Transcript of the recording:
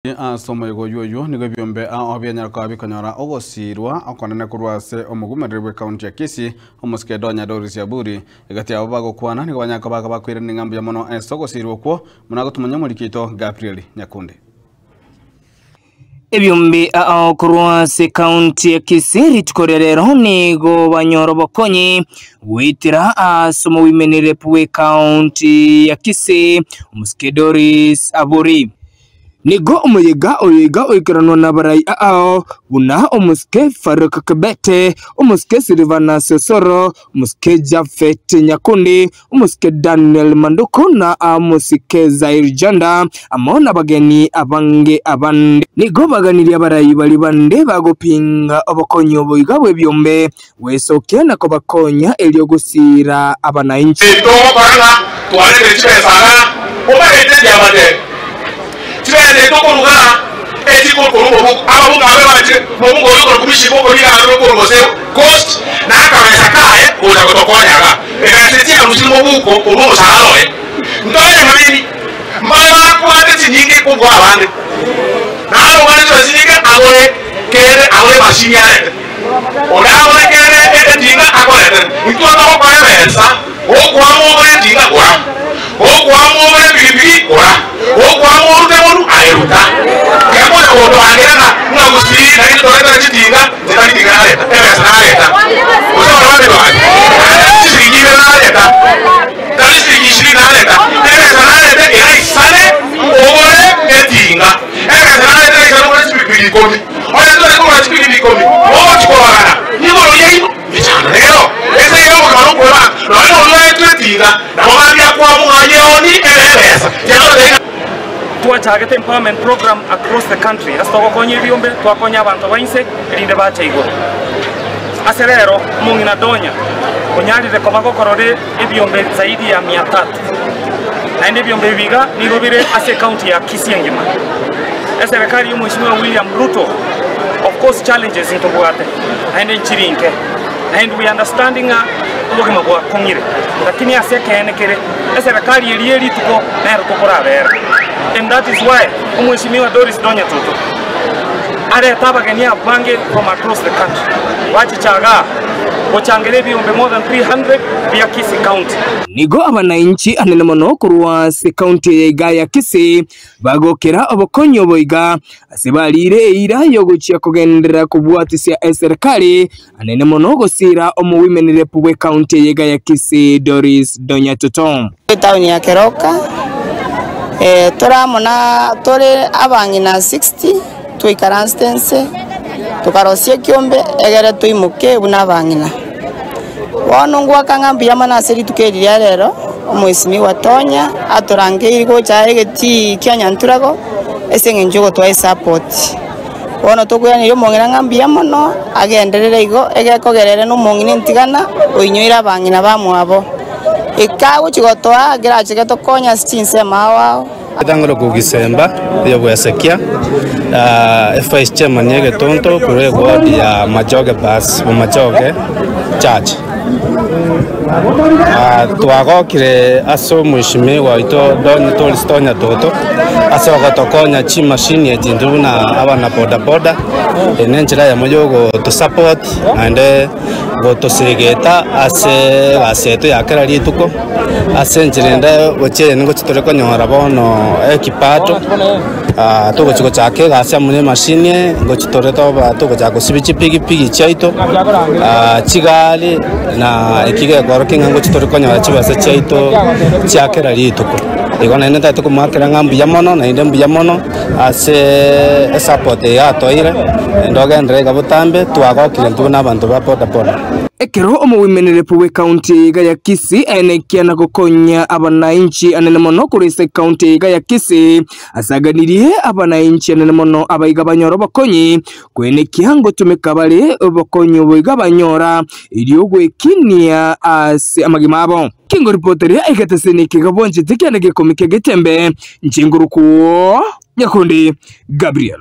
Ase omoyega oyio oyio nigo ebiombe ao bianyara koba bikonyora ogosiirwa okonene korwa ase omogumereri bw'ekaunti ya Kisii, omosike Donya Doris Aburi. Egati yabo bagokwana nigo banyara koba bakoirania ng'a mbuya mono ase ogosiirwa okwo, buna agotumanya omoriki oito Gabriel Nyakundi. Ebiombe ao korwa ase ekaunti ya Kisii rituko ria rero nigo banyora obokonyi goetera ase omowimenerepu bw'ekaunti ya Kisii, omosike Doris Aburi. Nigo omoyega oyo iga oikeranwa nabarai ao, buna omosike Faruk Kibete, omosike Silvanus Osoro, omosike Japhet Nyakundi, omosike Daniel Manduku, na omosike Zair Janda, amo nabageni abange abande. Nigo baganirie abarai baria bande bagopinga obokonyi obo iga bw'ebiombe, gwesokia na kobakonya erio gosiira abanainchi. Togokora ng'a twaretire chibesa ng'a omanyete chiamate chibesa echi tokoruga echikorwa omobuko ababuko abe bachire mobuko oyo okorokwa mishipa okoriga aroro korwa gose coast na akabesa kaye gocha gotokonya iga ebesa echi chiarusire mobuko korwa omosaara oye ntore nyamabini mbare bakwate chinyinge kobua abande naro obwate chibesa chinyinge agore kende agore emashini arete. Oragore kere etinga akoretere. Intwe togokora ebesa, okwama ogore etinga gora, okwama ogore epigipigi gora, okwama orute monu aye ruta. Kera monya gotoangera ng'a ng'a gusii naintwe toretere chitinga, inche tari tinga nareta, ebesa nareta. Gose barabwo abetoange, naende chisiringi ibere nareta, tari siringi ishirini nareta, ebesa narete eraisane ogore etinga, ebesa narete eraisane ogore chipigipigi ikomi. Onye totari kogora chipigipigi ikomi, mogochia kobagana igoro yaino mechando nero. Ense eye y'obogima nokwebanga, nonya noria oetwe etinga, nabo mambia akwamwa ng'a yeoni ebe ebesa. Tiga totebe ng'a. Twachagete empowerment program across the country ase togokonya ebiombe, twakonya abanto ba inse erinde bache igoro. Ase rero omong'ina Donya onyarire koba gokorora ebiombe zaidi ya mia tatu. Naende ebiombe ebi iga nigo bire ase ecounty ya Kisii engima. Eserekari y'Omweshimiwa William Ruto, of course challenges ntobwate naende nchiri nke, naende we understand ng'a obogima bwakong'ire, lakini ase ekeene kere eserekari eria ye rituko nero tokorabera and that is why Omweshimiwa Doris Donya Toto arete abageni abange from across the country bachicha igaa gochangera ebiombe more than 300 bia Kisii County. Nigo abanainchi anene mono korwa ase county eye iga ya Kisii bagokera obokonyi obo iga ase bariire eira y'ogochia kogenderera kobwatisia eserikari anene mono gosiira omowimenerepu bw'ecounty eye iga ya Kisii Doris Donya Toto. Etaoni ya Keroka, tore amo na tore abang'ina 60 twaikaransete inse, tokarosia ekiombe egere toimoke buna abang'ina. Bono ngoaka ng'a mbuya mono ase rituko eri ria rero, omwesimigwa Tonya atorangeirie gocha aa egetii kia Nyanturago ase eng'encho yogotoa esapoti. Bono tokoiraneria omong'ina ng'a mbuya mono, agenderere igo, egekogera ere nomong'ina entigana, oinyoire abang'ina bamwabo. Eka agochia gotoa, kerache getokonye ase chinsemo ao ao. Etang'ore kogisemba ey'obwesekia, evice chairman y'egetonto korwa eward ya Machoge bus Bomachoge church. Twagokire ase omweshimiwa oito Don Tolis Tonya Toto ase ogotokonya chimashini echi intwe buna abana boda boda, eye nenchera eyemo yogotosupport naende gotosegeta ase egasi yaito ya kera rituko, ase enchera ende gochia eye nigo tore konyora bono ekipato, togochia gochaka egasi amo na emashini eye, ngochia tore toba togochaka gosibia chipigipigi chiaito, chigari na eki gekorokia ng'a ngochia tore konyora chibesa chiaito chia kera rituko. Igo naende ntagete komoakera ng'a mbuya mono naende mbuya mono. Ase esapoti eye atoeire, naende ogenderere iga botambe, twagokire intwe buna abanto ba boda boda. Ekero omowimenerepu bw'ecounty eye iga ya Kisii aenekia na gokonya abanainchi anene mono korwa ase ecounty eye iga ya Kisii, asaganirie abanainchi anene mono abaiga banyore obokonyi, koenekia ngotumeka bare obokonyi obo iga banyora erio gwekinia ase amagima abo. Kengoripoteria egeteseni eke gabwanchete kiane gekomi kegetembe, inche ngorokwo Nyakundi Gabriel.